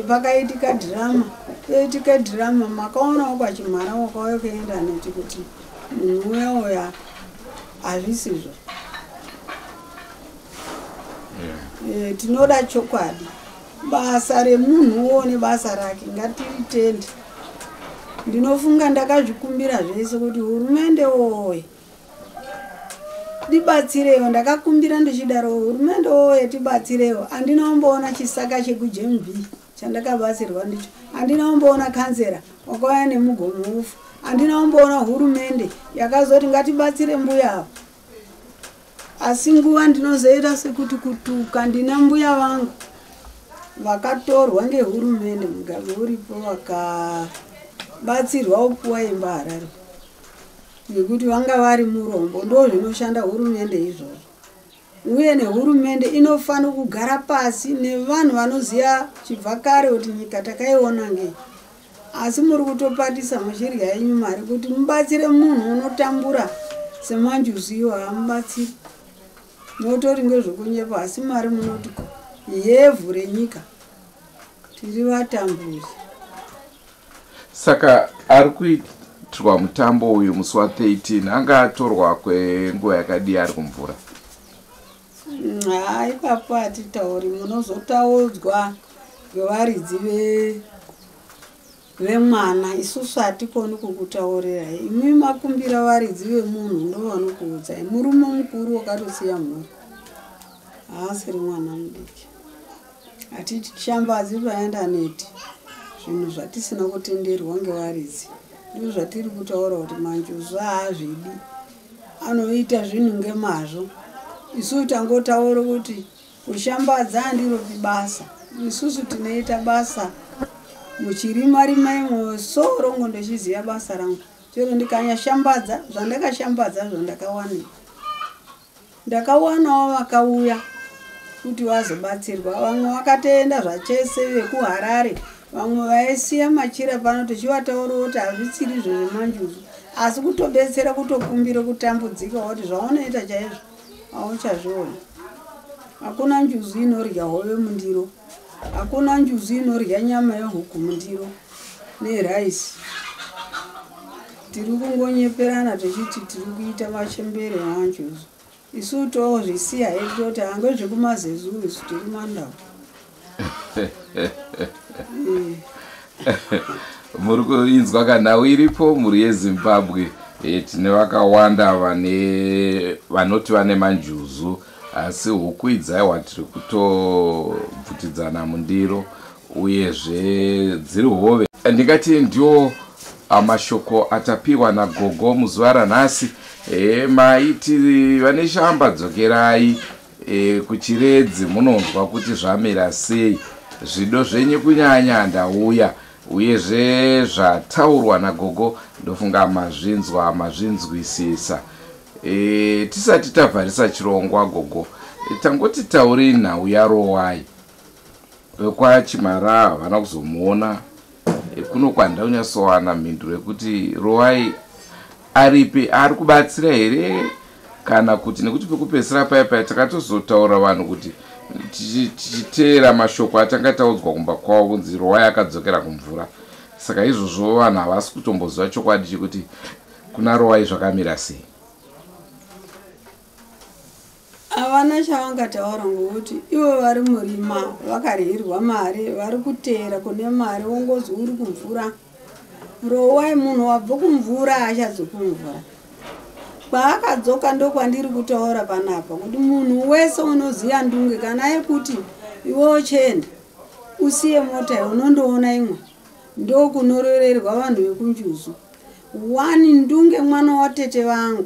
pakaitika dhirama, toitika dhirama. Makaonawo kwachimhara wakauya kuenda neti kuti munhu uya uya hazvisizvo. Tinoda chokwadi. Basa remunhu uone basa rake, ngatiritende. Ndinofunga ndakazvikumbira zvese kuti hurumende woye tibatsirewo. Ndakakumbira ndichidaro, hurumende woye tibatsirewo. Handina kumboona chisaka chekuGMB chandakabatsirwa ndicho. Handina kumboona kanzera wakauya nemugomo ufu. Handina kumboona hurumende yakazoti ngatibatsire mbuya ava. Asi nguva ndinozoita sekuti kutuka. Ndina mbuya vangu vakatorwa ngehurumende, Mugabe uripo, vakabatsirwa kupuwa imba Harare ngekuti vanga vari murombo. Ndo zvinoshanda hurumende izvozvo. Uye nehurumende inofanira kugara pasi nevanhu vanoziva chibva kare kuti nyika takaiona ngei. Asi muri kutopatisa muchirya yenyu mari kuti mubatsire munhu unotambura semanjuzu iwo, hamubatsiri, motori ngezvekunyepa. Asi mari munoti ko yevhu renyika, tiri vatamburi. Saka ari kuitirwa mutambo uyu musi wa13, anga atorwa kwenguva yakadii ari kumvura? Ha, ipapo hatitauri, munozotaudzwa ngevaridzi vemwana. Isusu hatikoni kukutaurirai. Imi makumbira varidzi vemunhu, ndo vanokuudzai. Murume mukuru wakatosiya mhuri, haasiri mwana mudiki. Hatishambadzi paindaneti zvinhu zvatisina kutenderwa ngevaridzi. Ndo zvatiri kutaura kuti manjuzu haazvidi, anoita zvinhu ngemazvo. Isusu tangotaura kuti kushambadza handiropi basa. Isusu tinoita basa muchirima rima imo sorongo, ndochiziva basa rangu. Chero ndikanyashambadza zvandakashambadza zvo, ndakawanikwa, ndakawanawo vakauya kuti vazobatsirwa. Vamwe vakatoenda zvachese vekuHarare, vamwe vaisiya machira pano, tichivataura kuti hazvitsiri izvo zvemanjuzu. Asi kutobetsera, kutokumbira, kutambudzika kuti zvaunoita chaizvo hauchazvioni. Hakuna njuzu inorya hove mundiro, hakuna njuzu inorya nyama yehuku mundiro neraisi. Tiri kungonyeperana tichiti tiri kuita machembere emanjuzu. Isu tozvisiya hedu, toti hangezvekumazezu, isu tiri mandau. Muri kuinzwa kanhau iripo, mhuri yeZimbabwe. Tine vakawanda vane vanoti vane manjuzu, asi huku idzaiwa tiri kutobvutidzana mundiro, uyezve dziri hove. Ndingati ndiwo mashoko atapiwa nagogo muzuva ranhasi. Maiti vane shamba dzokerai kuChiredzi munonzwa kuti zvamira sei. Zvido zvenyu kunyanya ndauya, uyezve zvataurwa nagogo ndofunga mazvinzwa, mazvinzwisisa. Tisati tavharisa chirongwa gogo, tangoti taurei nhau yaRowai wekwaChimara. Havana kuzomuona. Kuno kwandida kunyatsowana mhinduro yekuti Rowai aripi, ari kubatsira here kana kuti, nekuti pekupedzisira paya paya takatozotaura vanhu kuti tichiteera mashoko atanga taudzwa kumba kwavo kunzi Rowai akadzokera kumvura. Saka izvozvo vanhu havasi kutomboziva chokwadi chekuti kuna Rowai zvakamira sei. Havana chavangataura ngokuti ivo vari murima, vakaryirwa mari, vari kuteera kune mari. Wongozi uri kumvura, Rowai munhu wabva kumvura achadzoki kumvura kwaakadzoka. Ndokwandiri kutaura panapa kuti munhu wese unoziva ndunge, kana yekuti iwe uchienda usiye mota, unondoona imwe ndokunororerwa vanhu vekunjuzu. Wani ndunge mwana watete vangu,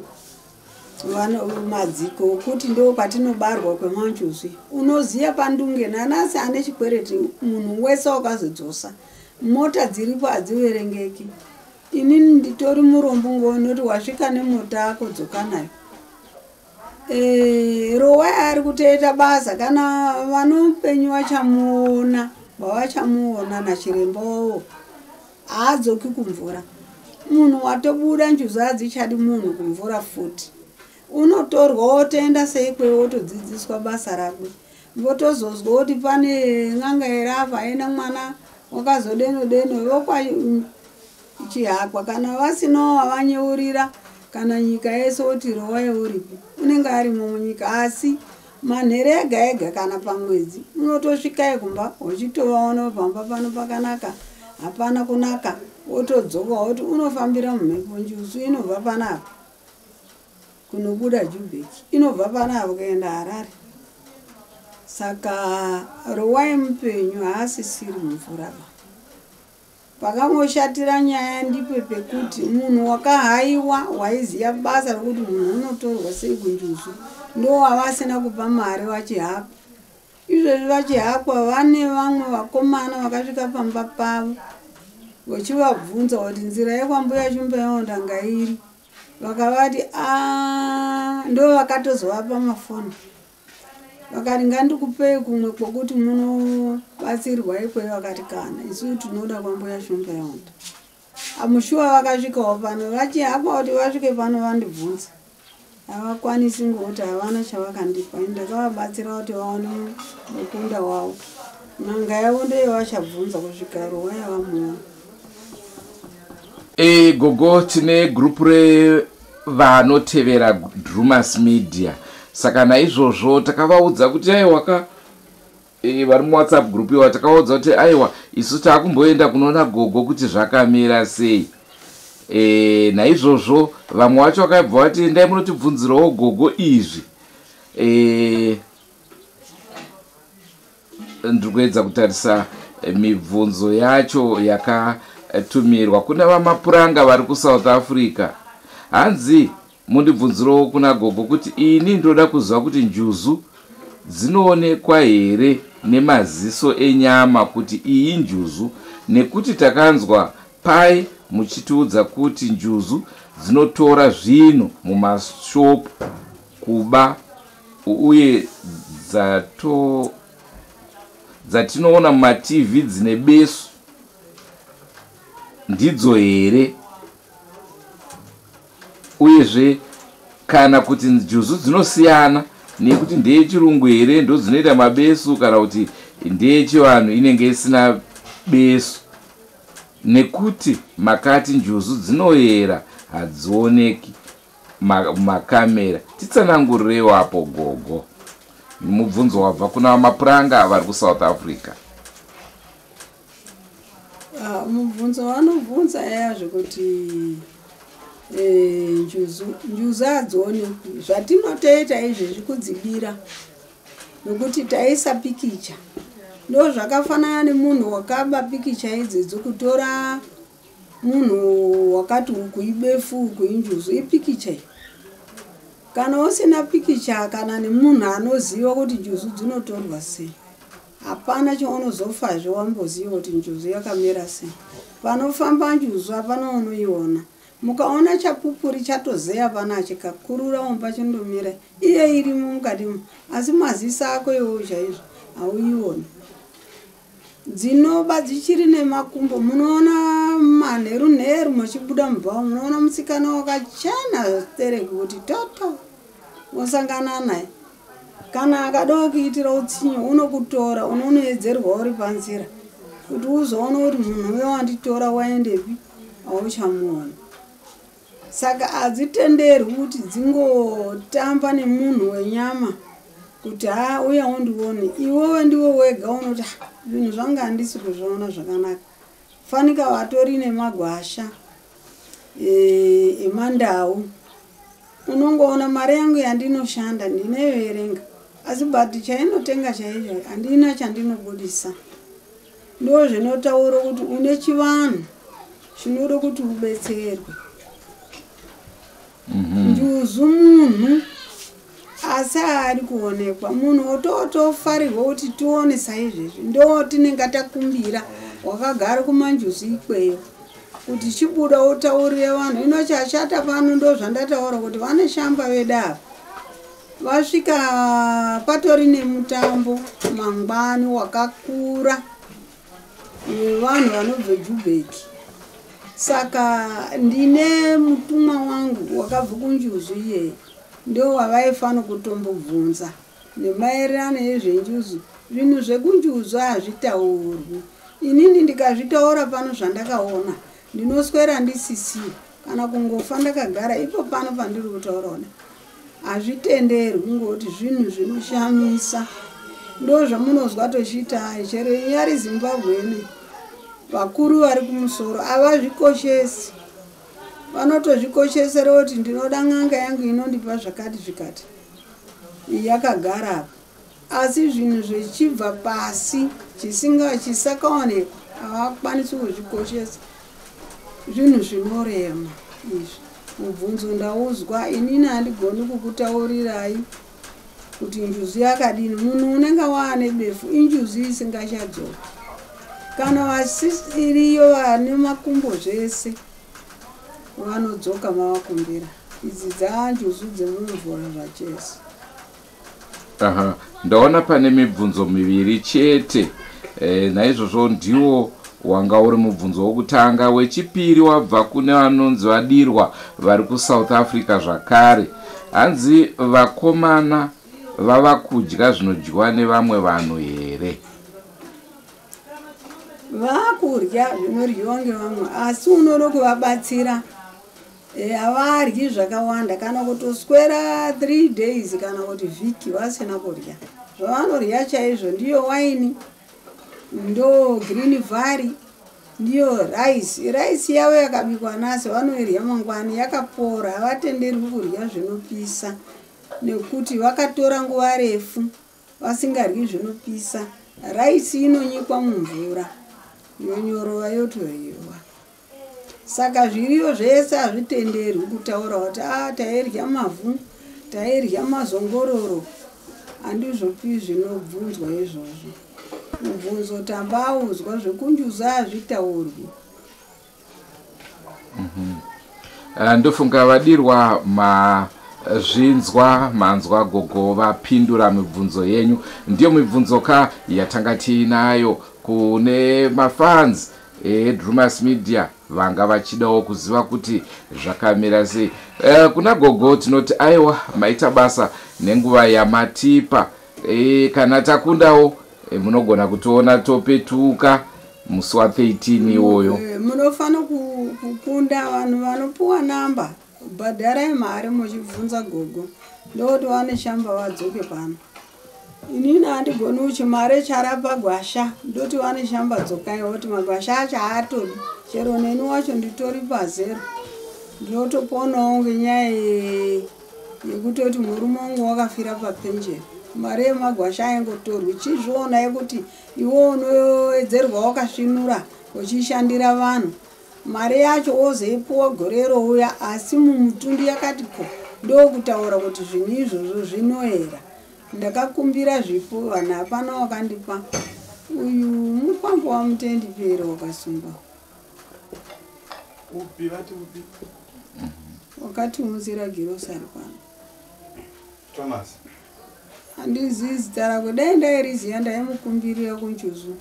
madziko okuti ndo kwatinobarwa kwemanjuzu. Unoziva pandunge nanasi ane chikwereti, munhu wese wakazodzosa mota dziripo hadziverengeki. Inini nditori murombo ngonoti wasvika nemota ako, dzoka nayo. Rowai ari kutoita basa. Kana vanopenyu vachamuona, vavachamuona nachiremba wavo, haadzoki kumvura. Munhu watobuda njuzu hadzichadi munhu kumvura futi. Unotorwa wotoenda seikwe, wotodzidziswa basa rakwe. Votozozwa kuti pane n'anga ere apa aina mwana wakazodeno deno vokwaChihakwa. Kana vasinawo wavanyeurira kana nyika yese woti Rowai uripi, unenge arimo munyika. Asi manhere ega ega kana pamwedzi unotosvikai kumba, uchitovaona pamba pano pakanaka, hapana kunaka, wotodzoka woti unofambira mumhepo. Njuzu inobva panapa kunobuda Jubheki, inobva panapa kuenda Harare. Saka Rowai mupenyu, haasisiri mumvura ba. Pakangoshatira nyaya ndipo pekuti munhu wakahaiwa waiziva basa rokuti munhu unotorwa sei kunjuzu, ndo wavasina kupa mari vachihakwa. Izvezvi vachihakwa vane vamwe vakomana vakasvika pamba pavo vachivabvunza kuti nzira yekwambuya Shumba yaondanga iri, vakavati a ndo vakatozovapa mafoni, vakati ngandikupei kumwe kwokuti munobatsirwa ikweyo. Vakati kana isu tinoda kwambuya Shumba yaonda. Amushuwa vakasvikawo pano vachihakwa kuti vasvike pano vandibvunza, havakwanisi ngokuti havana chavakandipa. Ndakavabatsira kuti vaone mukunda wavo. N'anga yavo ndoyo vachabvunza kusvika Rowai vamuona. Gogo, tine gurupu revanotevera Drumas Media. Saka naizvozvo takavaudza kuti aiwaka, vari muWhatsApp group iwa, takaudza kuti aiwa, isu taakumboenda kunoona gogo kuti zvakamira sei. Naizvozvo vamwe vacho vakabva vati endai munotibvunzirawo gogo izvi. Ndiri kuedza kutarisa mibvunzo yacho yakatumirwa kuna vaMapuranga vari kuSouth Africa. Hanzi mundibvunzirewo kuna gogo kuti ini ndoda kuziva kuti njuzu dzinoonekwa here nemaziso enyama kuti iyi njuzu, nekuti takanzwa pai muchitiudza kuti njuzu dzinotora zvinhu mumashopu kuba, uye dzatinoona mumaTV dzine besu ndidzo here? Uyezve kana kuti njuzu dzinosiyana nekuti ndeyechirungu here ndo dzinoita mabesu, kana kuti ndeyechivanhu inenge isina besu, nekuti makati njuzu dzinoyera hadzioneki mumakamera. Titsanangurirewo apo gogo. Mubvunzo wabva kuna Mapuranga vari kuSouth Africa. Ah, mubvunzo vanobvunza yaya zvekuti njuzu hadzionekwi. Zvatinotoita izvezvi kudzibira nokuti taisa pikicha. Ndo zvakafanana nemunhu wakaba pikicha idzedzo, kutora munhu wakati uku ibefu, uku injuzu, ipikicha iyi. Kana usina pikicha kana nemunhu anoziva kuti njuzu dzinotorwa sei, hapana chaunozofazve wamboziva kuti njuzu yakamira sei. Panofamba njuzu hapana unoiona. Mukaona chapupuri chatozeya pana chikakurura mumba chindomira, iye irimo mukatimo, asi maziso ako iwowo chaizvo hauioni. Dzinoba dzichiri nemakumbo, munoona manheru nheru muchibuda mubhawa, munoona musikana wakachena stereki kuti toto, wosangana naye. Kana akadawo kuitira utsinye unokutora, unonoedzerwa uri panzira kuti uzoona kuti munhu uyo wanditora waendepi, hauchamuona. Saka hadzitenderwi kuti dzingotamba nemunhu wenyama kuti ha uya undione. Iwewe ndiwe wega unoti zvinhu zvanga handisi kuzviona zvakanaka. Fanika vatori nemagwasha emandau, unongoona mari yangu yandinoshanda ndinoiverenga, asi but chainotenga chaicho handina chandinobudisa. Ndo zvinotaura kuti une chivanhu chinoda kuti ubetserwe. Njuzu munhu asi haari kuonekwa. Munhu ototofarirwa kuti tione saizvezvi, ndo tinenge takumbira wakagara kumanjuzu ikweyo kuti chibuda utaurire vanhu. Ino chashata pano ndo zvandataura kuti vane shamba vedu ava vasvika patori nemutambo mangwani wakakura wevanhu vanobva Jubeki. Saka ndine mutumwa wangu wakabva kunjuzu iyeye, ndo wavaifana kutombobvunza nemaererano ezvenjuzu. Zvinhu zvekunjuzu hazvitaurwi. Inini ndikazvitaura pano zvandakaona ndinoswera ndisisiyo kana kungofa ndakagara ipo pano pandiri kutauraona. Hazvitenderwi ngokuti zvinhu zvinoshamisa. Ndo zvamunozwa tochiita chero inyari Zimbabwe ine vakuru vari kumusoro havazvikoshesi, vanotozvikoshesera kuti ndinoda n'anga yangu inondipa zvakati zvikati, yakagara apa. Asi zvinhu zvichibva pasi chisakaonekwa havakwanisi kuzvikoshesa. Zvinhu zvinorema izvi. Mubvunzo ndauzwa, inini handigoni kukutaurirai kuti njuzu yakadini. Munhu unenge waane befu injuzu isingachadzoka. Kana vasiriyo vane makumbo zvese vanodzoka mavakumbira. Idzi dzanjuzu dzemumvura zvachese. Aha, ndaona pane mibvunzo miviri chete. Naizvozvo ndiwo wanga uri mubvunzo wokutanga. Wechipiri wabva kune vanonzi vadirwa vari kuSouth Africa zvakare. Hanzi vakomana vava kudya zvinodyiwa nevamwe vanhu here? Vakurya zvinoryiwa ngevamwe, asi unoda kuvabatsira. Havaryi zvakawanda, kana kutoswera 3 days kana kuti vhiki vasina kurya. Zvavanorya chaizvo ndiyo waini, ndo green valley, ndiyo rice. Rice yavo yakabikwa nhasi vanoirya mangwani yakapora. Havatenderwi kurya zvinopisa nekuti vakatora nguva refu vasingaryi zvinopisa. Rice inonyikwa mumvura yonyorova yotoryiwa. Saka zviriyo zvese hazvitenderwi kutaura kuti tairya mavhu, tairya mazongororo. Handizvopi zvinobvunzwa izvozvo. Mubvunzo tambaudzwa, zvekunjuza hazvitaurwi. Ndofunga vadirwa mazvinzwa, manzwa gogo vapindura mibvunzo yenyu. Ndiyo mibvunzo ka yatanga tiinayo kune mafans eDrumas Media vanga vachidawo kuziva kuti zvakamira sei. Kuna gogo tinoti aiwa, maita basa nenguva yamatipa. Kana takundawo munogona kutiona topetuka musi wa13 iwoyo. Munofanira kukunda vanhu vanopuwa namba, bhadharai mari muchibvunza gogo, ndokuti vane shamba vadzoke pano. Inini handigoni uchi mari charapa gwasha, ndoti vane shamba dzokai, voti magwasha acho haatodi. Chero neni wacho nditori pazero, ndinotoponawo ngenyaya yekutoti murume wangu wakafira papenjeni. Mari yemagwasha aingotorwi. Chizvionai kuti iwe unoedzerwa wakasvinura uchishandira vanhu, mari yacho wozoipuwa gore rouya, asi mumutundu yakati ko. Ndokutaura kuti zvinhu izvozvo zvinoera. Ndakakumbira zvipo, vanhu hapana wakandipa. Uyu mukwambo waMutendi Pere wakasungwa. Upi vati upi? Wakatiunzira girosari pano. Thomas. Handizivi zita rako, dai ndairiziva ndaimukumbirira kunjuzu.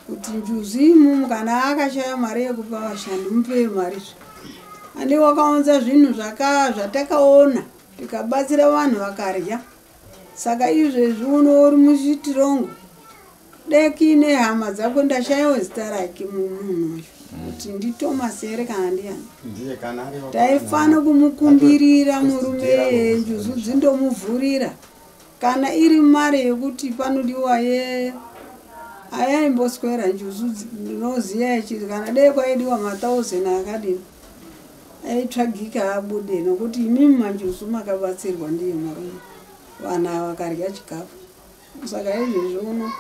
Kuti njuzu imumu kana akashaya mari yekupa vashandi mupei mari zve. Ande wakaunza zvinhu zvatakaona tikabatsira vanhu vakarya. Saka izvezvi uno uri muchitirongo. Dai kuine hama dzako ndashaiwa zita rake munhu wacho. Kuti ndiThomas here kana ndiani. Ndiye kana ari Taifana kumukumbirira murume iyeye njuzu dzindomuvhurira. Kana iri mari yekuti panodiwa ye ayaimboswera njuzu ndinoziya ichi kana dai kwaidiwa ma1000 akadini aitsvagika abude nokuti imimi manjuzu makabatsirwa ndiye murume vanhu ava vakarya chikafu. Saka izvezvi uno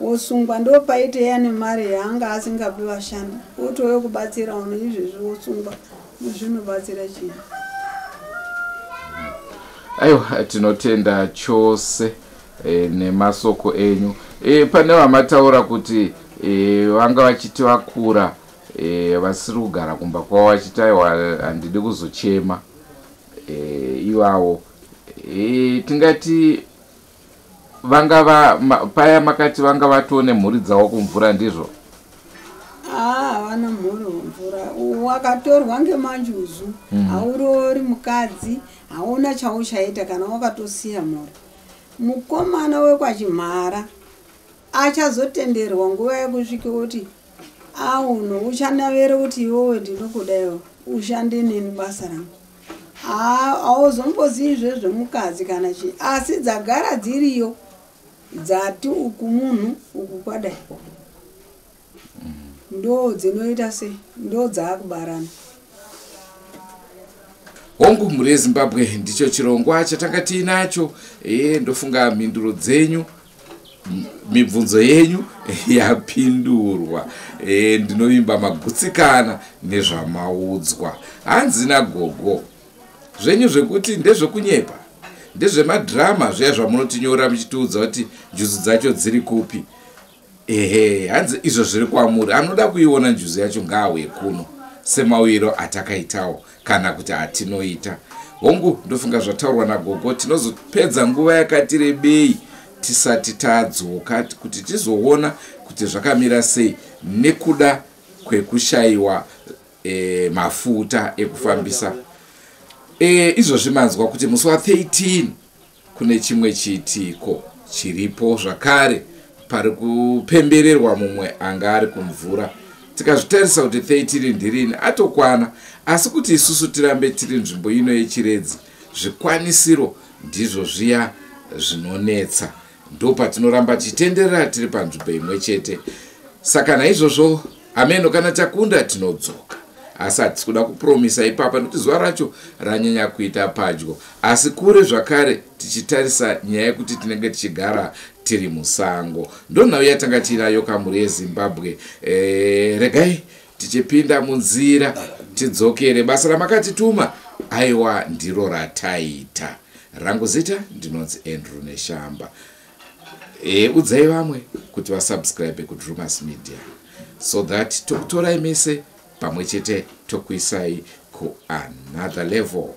wosungwa ndopaiteya nemari yaanga asingapi vashandi otouya kubatsira uno izvezvi wosungwa zvinobatsira chii? Aiwa, tinotenda chose nemasoko enyu. Pane vamataura kuti vanga vachiti vakura vasiri kugara kumba kwavo vachiti aiwa handidi kuzochema ivavo tingati vanga paya makati vanga vatone mhuri dzavo kumvura ndizvo? Havana mhuri kumvura. Wakatorwa ngemanjuzu hauroori mukadzi, hauna chauchaita kana wakatosiya mhuri. Mukomana wekwaChimhara achazotenderwa nguva yekusvika kuti auno uchanavere kuti iwewe ndinokuda iwe ushande neni basa rangu. Hauzombozivi zvezvemukadzi kana chii, asi dzagara dziriyo dzati uku munhu uku kwadai ndo dzinoita sei, ndo dzaakubarana. Hongu, mhuri yeZimbabwe, ndicho chirongwa chatanga tiinacho. Ndofunga mhinduro dzenyu, mibvunzo yenyu yapindurwa. Ndinovimba magutsikana nezvamaudzwa. Hanzi nagogo zvenyu zvekuti ndezvekunyepa, ndezvemadhirama zviya zvamunotinyora muchitiudza kuti njuzu dzacho dziri kupi. Ehe, hanzi izvo zviri kwamuri, anoda kuiona njuzu yacho ngaauye kuno semauyiro atakaitawo kana kuti atinoita. Hongu, ndofunga zvataurwa nagogo, tinozopedza nguva yakati rebei tisati tadzoka kuti tizoona kuti zvakamira sei nekuda kwekushayiwa mafuta ekufambisa. Izvozvi manzwa kuti musi wa13 kune chimwe chiitiko chiripo zvakare, pari kupembererwa mumwe anga ari kumvura. Tikazvitarisa kuti 13 ndirini atokwana, asi kuti isusu tirambe tiri nzvimbo ino yeChiredzi, zvikwanisiro ndizvo zviya zvinonetsa, ndo patinoramba tichitenderera tiri panzvimbo imwe chete. Saka naizvozvo ameno kana takunda tinodzoka, asi hatisi kuda kupromisa ipapa nekuti zuva racho ranyanya kuita padyo, asi kure zvakare tichitarisa nyaya yekuti tinenge tichigara tiri musango. Ndonhau yatanga tiinayo kamhuri yeZimbabwe. Regai tichipinda munzira tidzokere basa ramakatituma, aiwa ndiro rataita. Rangu zita ndinonzi Andrew Neshamba. Udzai vamwe kuti vasubscribe kuDrumas Media so that tokutorai mese pamwe chete tokuisai kuanother level.